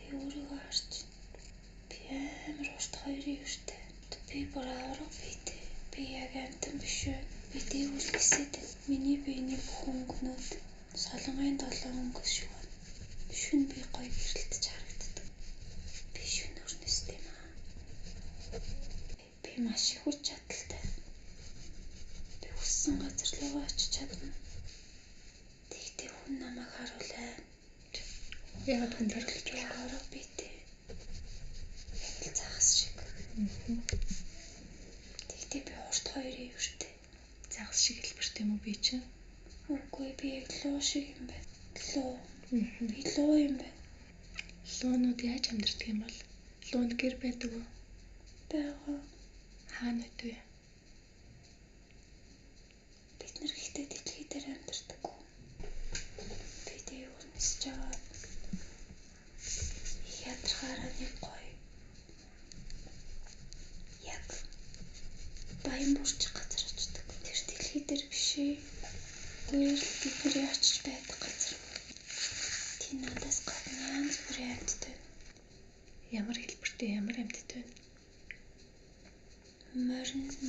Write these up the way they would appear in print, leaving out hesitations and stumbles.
Би өөрийгөө харж би амар урт хоёрын өртэй. Би бүр авраг биетэй. Би яг амьтан биш вэ. Би дээгүүр гисээд байна. Миний биений бүх өнгөнүүд солонгын долоон өнгө шиг байна. Шүн би гоё гэрэлтэж харагддаг. Би шүн өрнөстэй юм аа. Би маш их хүч чадалтай. Би хүссэн газар руугаа очиж чадна. Тэгтээ хүн намайг харуулаа. Яагаад хүн харуулж байна? Авраг биетэй. Яг л загас шиг. Тэгтээ би урт хоёрын өртэй. Загас шиг хэлбэртэй юм уу би чинь? Үгүй би яг луу шиг юм байна. Луу. Би луу юм байна. Луунууд яаж амьдардаг юм бол? Луунд гэр байдаг уу? Байгаа. Хаана байдаг вэ? Бид нар гэхдээ дэлхий дээр амьдардаггүй. Би дээгүүр нисэж аваад их ядаргаараа нэг гоё. Яг баян бүрч газар очдог. Тэр дэлхий дээр биш ээ. Зүгээр л бидний очиж байдаг газар. Тий надаас гадна янз бүрийн амьтад байна. Ямар хэлбэртэй ямар амьтад байна?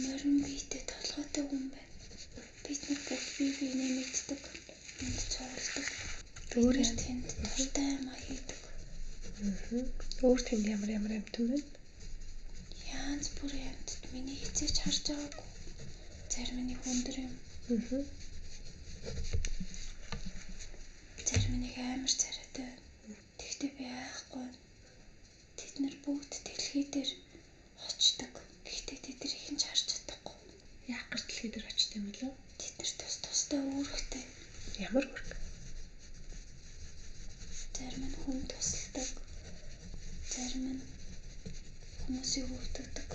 Морин биетэй толгойтой хүн байна. Бид нар бүгд бие биенээ мэддэг. Энд цугладаг. Өөр Бид нар тэнд дуртай юмаа хийдэг. Өөр тэнд ямар ямар амьтан байна? Янз бүрийн амьтад миний хэзээ ч харж байгаагүй. Зарим нь өндөр юм. Зарим нэг амар царайтай байна. Тэгэхдээ би айхгүй. Тэд нар бүгд дэлхий дээр очдог. Гэхдээ тэд нар ихэн ч харж чадахгүй. Яах гэж дэлхий дээр очдог юм болов? Тэд нар тус тустай үүрэгтэй. Ямар үүрэг? Зарим нь хүн тусалдаг. Зарим нь хүмүүсийг өвдөгдөг.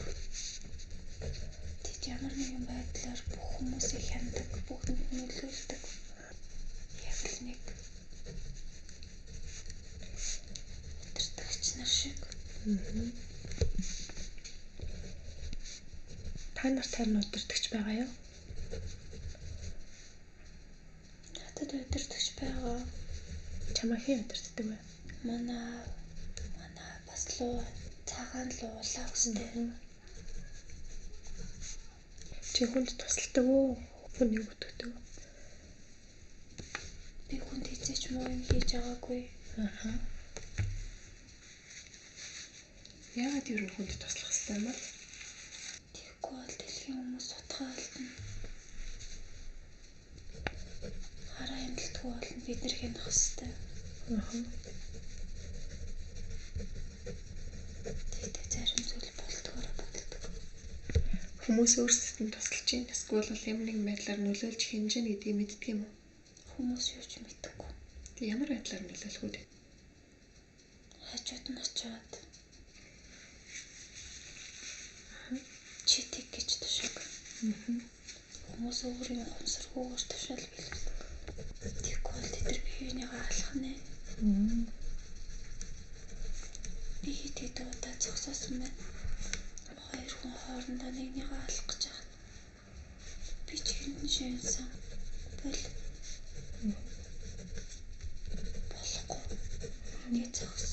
Тэд ямар нэгэн байдлаар бүх хүмүүсийг хяндаг, бүгдэнд нөлөөлдөг. Яг л нэг удирдагч нар шиг. Та нарт харин удирдагч байгаа юу? Надад удирдагч байгаа. Чамайг хэн удирддаг вэ? Манай бас луу цагаан луу улаан үстэй. Чи хүнд тусалдаг уу? Хүнийг өтгдөг үү? Би хүнд хэзээ ч муу юм хийж байгаагүй. Яагаад ер нь хүнд туслах ёстой юм бэ? Тэгэхгүй бол дэлхийн хүмүүс утгаа алдна. Хараа хяналтгүй болно, бид нар хянах ёстой. Тэгтээ зарим зүйл болдгоороо болдог. Хүмүүс өөрсдөд нь тусалж чинь эсвэл бол ямар нэгэн байдлаар нөлөөлж хянаж гин гэдгийг мэддэг юм уу? Хүмүүс юу ч мэддэггүй. Тэг ямар байдлаар нөлөөлөх үү? Хажууд нь очиод чи тэг гэж тушааг. Хүмүүс өөрийн ухамсаргүйгээр тушаал биелүүлдэг. Тэгэхгүй бол тэд нар бие биенийгээ алах нэ. Би хэд хэдэн удаа зогсоосон байна. Хоёр хүн хоорондоо нэгнийгээ алах гэж байхад би ч хинтэн шинсэн. Бол болохгүй. Ингээ зогс.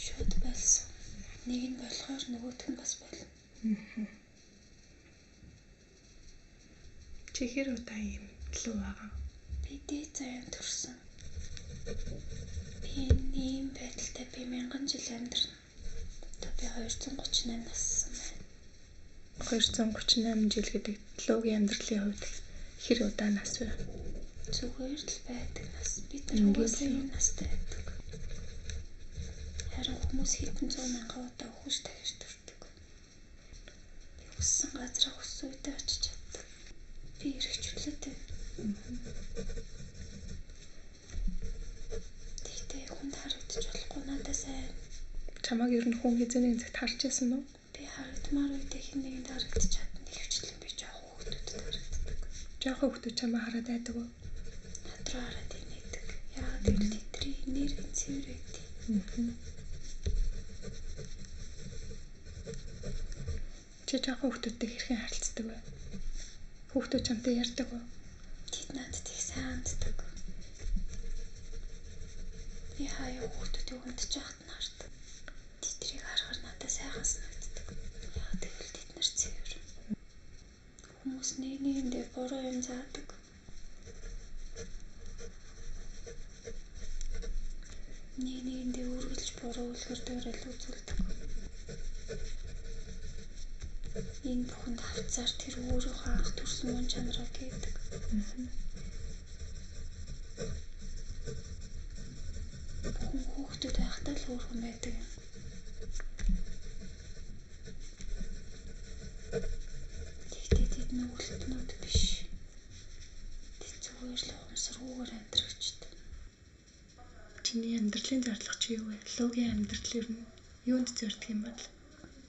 Шууд болсон. Нэг нь болохоор нөгөөх нь бас болно. Чи хэр удаа ийм луу байгаа? Би дээд заяан төрсөн. Би ийм байдалтай би мянган жил амьдрна. Одоо би 238 нассан байна. 238 жил гэдэг луугийн амьдралын хувьд хэр удаа нас вэ? Зүгээр л байдаг нас. Бид нар угаасаа ийм настай байдаг. Харин хүмүүс хэдэн зуун мянган удаа үхэж дахиж төрдөг. Би хүссэн газараа хүссэн үедээ очиж чаддаг. Би эрх чөлөөтэй. Тэгтээ хүнд харагдаж болохгүй надаас сайн. Чамайг ер нь хүн хэзээ нэгэн цагт харж байсан уу? Би харагдмаар үедээ хэн нэгэнд харагдаж чадна. Ихэвчлэн би жоохон хүүхдүүдэд харагддаг. Жоохон хүүхдүүд чамайг хараад айдаг уу? Над руу хараад инээдэг. Яагаад гэвэл тэдний энерги цэвэр байдаг. Чи жоохон хүүхдүүдтэй хэрхэн харилцдаг вэ? Хүүхдүүд чамтай ярьдаг уу? Тэд надад их сайн ханддаг. Та юу хүүхдүүдийг унтж байхад нь хардаг. Тэднийг харахаар надад сайхан санагддаг. Яг тэгвэл тэд нар цэвэр. Хүмүүс нэг нэгэндээ буруу юм заадаг. Нэг нэгэндээ үргэлж буруу үлгэр дуурайл үзүүлдэг. Энэ бүхэнд хавцаар тэр өөрийнхөө анх төрсэн мөн чанараа гэдэг. Бүхэн хүүхдүүд байхдаа л хөөрхөн байдаг юм. Тэгэхдээ тэд нүгэлтнүүд биш. Тэд зүгээр л ухамсаргүйгээр амьдрагчд. Чиний амьдралын зорилго чи юу вэ? Лугийн амьдрал ер нь юунд зордох юм бол?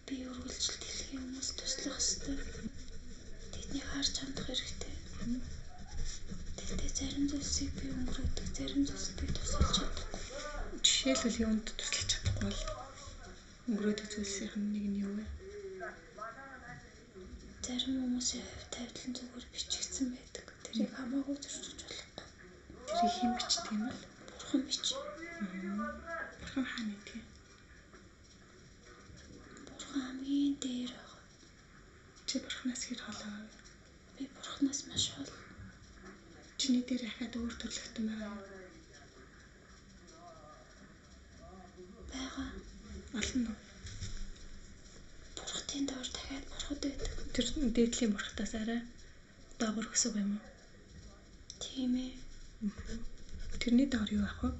Би үргэлжил дэлхийн хүмүүс туслах ёстой. Тэднийг харж хандах хэрэгтэй. Тэгэхдээ зарим зүйлсийг би өнгөрөөдөг, зарим зүйлс би тусалж чадахгүй. Жишээлбэл юунд тусалж чадахгүй бол өнгөрөөдөг зүйлсийнх нь нэг нь юу вэ? Зарим хүмүүсийн хувь тавилан зүгээр бичигдсэн байдаг. Тэрийг хамаагүй зөрчиж болохгүй. Тэрийг хэн бичдэг юм бол? Бурхан бичнэ. Бурхан хаана байдаг юм? Бурхан хамгийн дээр байгаа. Чи бурханаас хэр хол байгаа вэ? Би бурханаас маш хол. Чиний дээр ахаад өөр төрлөختөн байгаа юу? Байгаа. Олон уу? Бурхатын доор дахиад бурхад байдаг. Тэр дээдлийн бурхтаас арай доогуур гэсэн үг юм уу? Тийм ээ. Тэрний доор юу ах вэ?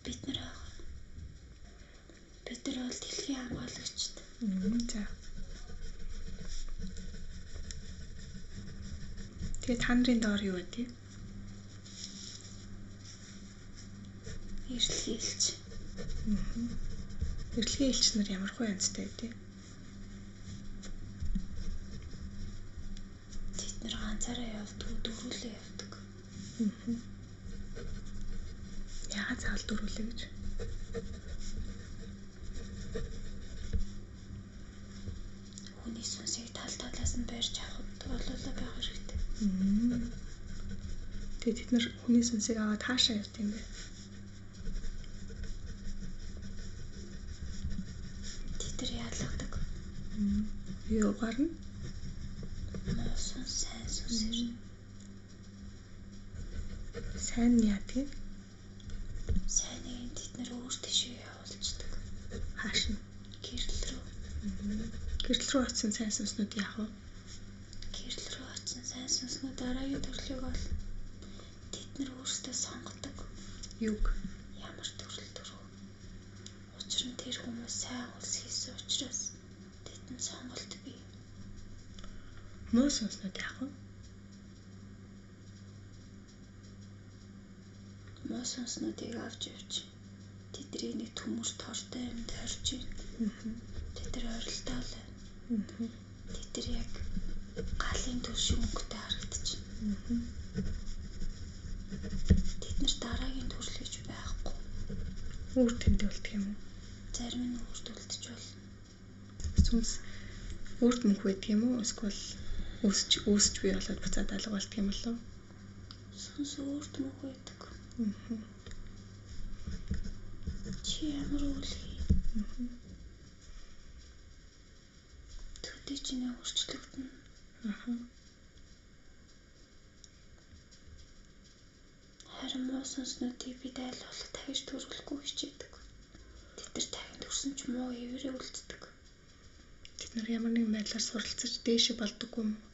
Бид нар байгаа. Бид нар бол дэлхийн хамгаалагчид. За. Тэгээд та нарын доор юу байдгийг? Эрэлхий элч. Эрэлхий элч нар ямар хөө янзтай байдгийг? Тэд нар ганцаараа явдаг, дөрвөлээ явдаг. Яагаад заавал дөрвөлээ гэж? Хүний сүнсийг тал талаас нь барьж авахд олоолаа байх хэрэгтэй. Тэгээд тэд нар хүний сүнсийг аваад хаашаа явд юм бэ? Тэд нар ялгадаг. Юугаар нь? Муу сүнс, сайн сүнс ирнэ. Сайн нь яадаг юм? Сайныг тэд нар өөр тийшээ явуулчихдаг. Хааш нь? Гэрэл рүү. Гэрэл рүү очсон сайн сүнснүүд яах вэ? Гэрэл рүү очсон сайн сүнснүүд дараагийн төрлийг олно. Тэд нар өөрсдөө сонгодог. Юуг? Ямар төрөл төрөх. Учир нь тэр хүмүүс сайн үйлс хийсэн учраас тэдэнд сонголт бий. Муу сүнснүүд яах вэ? Муу сүнснүүдийг авч явж тэднийг нэг төмөр тортой юмд хорж байна. Тэд нар орилдоо л байна. Тэд нар яг галын төр шиг өнгөтэй харагдчихна. Тэд нар дараагийн төрөл гэж байхгүй. Үр тэндээ үлдэх юм уу? Зарим нь үрд үлдэж болно. Сүнс үрд мөнх байдаг юм уу? Эсвэл үүсч бий болоод буцаад алга болдго юм болов уу? Сүнс үрд мөнх байдаг. Чи ямар үйл хий? Төдий чинээ өөрчлөгдөнө. Харин муу сүнснүүдийг бид аль болох дахиж төрүүлэхгүй хичээдэг. Тэд нар дахин төрсөн ч муу хэвээрээ үлддэг. Тэд нар ямар нэгэн байдлаар суралцаж дээшээ болдоггүй юм уу?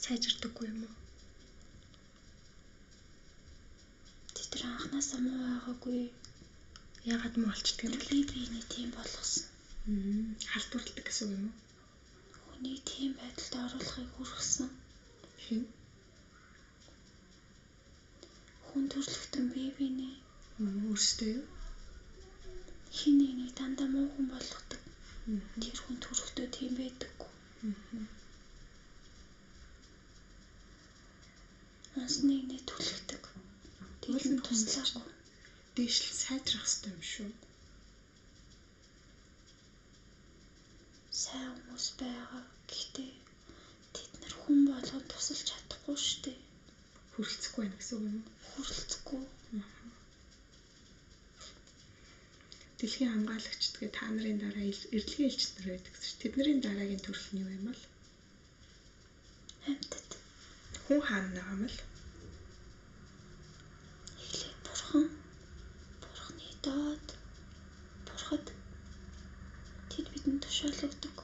Сайжирдаггүй юм уу? Тэд нар анхнаасаа муу байгаагүй. Яагаад муу болчдөг юм бэ? Би биений тийм болгосон. Халдварладаг гэсэн үг юм уу? Хүнийг тийм байдалд оруулахыг хүргэсэн. Хэн? Хүн төрөлхтөн бие биенээ. Өөрсдөө юу? Хэн нэгнийг дандаа муу хүн болгодог. Тэр хүн төрөхдөө тийм байдаггүй. Унсныг нэ түлхдэг. Тэдэнд туслаагүй. Дээшил сайжрах хэрэгтэй юм шүү. Сайн хүмүүс байгаа. Гэхдээ тэд нар хүн болгон тусалж чадахгүй шүү дээ. Хүрэлцэхгүй байх гэсэн үг юм уу? Хүрэлцэхгүй. Дэлхийн хамгаалагчид гэ та нарын дараа эрэлгийн элч нар байдаг гэсэн чинь тэдний дараагийн төрөл нь юу юм бол? Амьтад. Хүн хаана байгаа юм бол? Эхлээд бурхан. Бурханы доод бурхад тэд бидэнд тушаал өгдөг.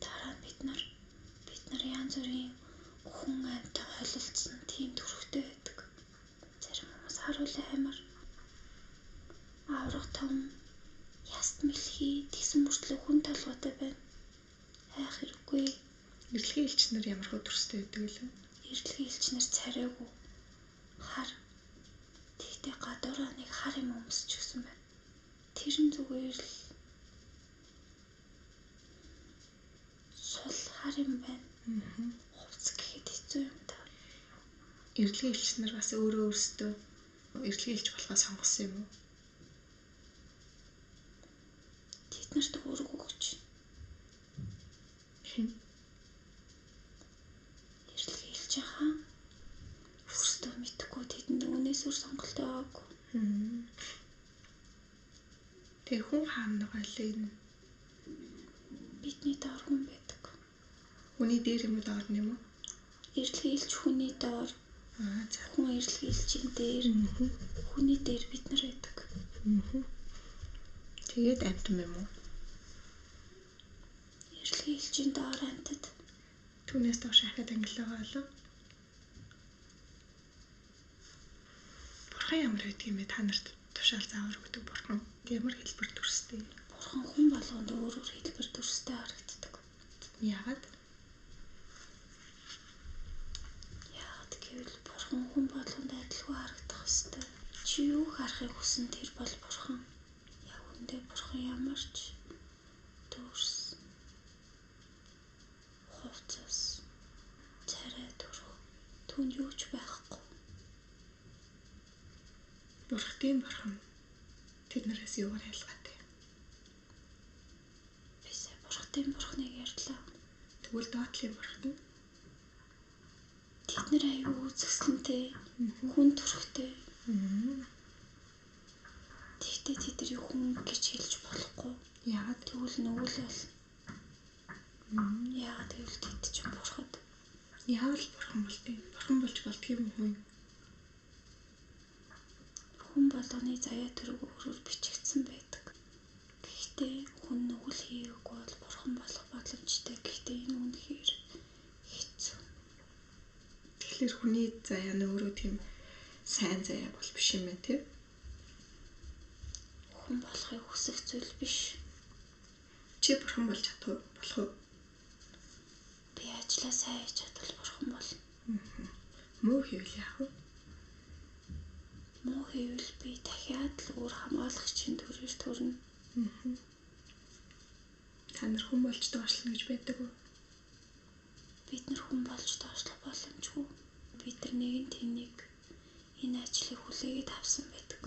Дараа нь бид нар янз бүрийн хүн амьтан холилдсон тийм төрхтэй байдаг. Зарим хүмүүс харуулын аймар, авраг том, яст мэлхий тэгсэн мөртлөө хүн толгойтой байна. Айх хэрэггүй. Эрэлгийн элч нар ямар хөө төрстэй байдаг вэ? Эрэлгийн элч нар царайгүй, хар. Тэгтээ гадуураа нэг хар юм өмсчихсэн байна. Тэр нь зүгээр л сул хар юм байна. Хувцас гэхэд хэцүү юм та. Эрэлгийн элч нар бас өөрөө өөрсдөө эрэлгийн элч болохоо сонгосон юм уу? Тэд нарт үүрэг өгч. Хэн? Эрэлгийн элчин хаан өөрсдөө мэдэхгүй, тэдэнд үүнээс өөр сонголт байгаагүй. Тэгээ хүн хаана байгаа лээ энэ? Бидний доор хүн байдаг. Хүний дээр юм уу, доор нь юм уу? Эрэлгийн элч хүний доор. Аа за. Хүн эрэлгийн элчийн дээр. Хүний дээр бид нар байдаг. Тэгээд амьтан юм уу? Эрэлгийн элчийн доор амьтад. Түүнээс доош ахиад ангил байгаа болов? Бурхан ямар байдаг юм бэ? Та нарт тушаал заавар өгдөг бурхан ямар хэлбэр төрстэй? Бурхан хүн болгонд өөр өөр хэлбэр төрстэй харагддаг. Яагаад? Яагаад гэвэл бурхан хүн болгонд адилгүй харагдах ёстой. Чи юу харахыг хүсэн тэр бол бурхан. Яг үндэ бурхан ямар ч төрс, хувцас, царай төрх түүнд юу ч байхгүй. Бурхтын бурхан тэднээс юугаар ялгаатай? Би сая бурхтын бурхныг ярьлаа. Тэгвэл доотлын бурхан нь? Тэд нэр аюу үзэсгэлэнтэй, хүн төрхтэй. Тэгтээ тэднийг хүн гэж хэлж болохгүй. Яагаад? Тэгвэл нүгэл болно. Яагаад гэвэл тэд чинь бурхад. Яавал бурхан болдгийг? Бурхан болж болдгийг юм хүн? Хүн болгоны заяа төрөг өөрөөр бичигдсэн байдаг. Гэхдээ хүн нүгэл хийгээгүй бол бурхан болох боломжтой. Гэхдээ энэ үнэхээр хэцүү. Тэгэхээр хүний заяа нь өөрөө тийм сайн заяа бол биш юм байна, тий? Хүн болохыг хүсэх зүйл биш. Чи бурхан болж чадах уу? Болох уу? Би ажлаа сайн хийж чадвал бурхан болно. Муу хийвэл яах вэ? Муу хийвэл би дахиад л өөр хамгаалагчийн төрөөр төрнө. Та нар хүн болж доошлно гэж байдаг уу? Бид нар хүн болж доошлох боломжгүй. Бид нар нэгэн тэнийг энэ ажлыг хүлээгээд авсан байдаг.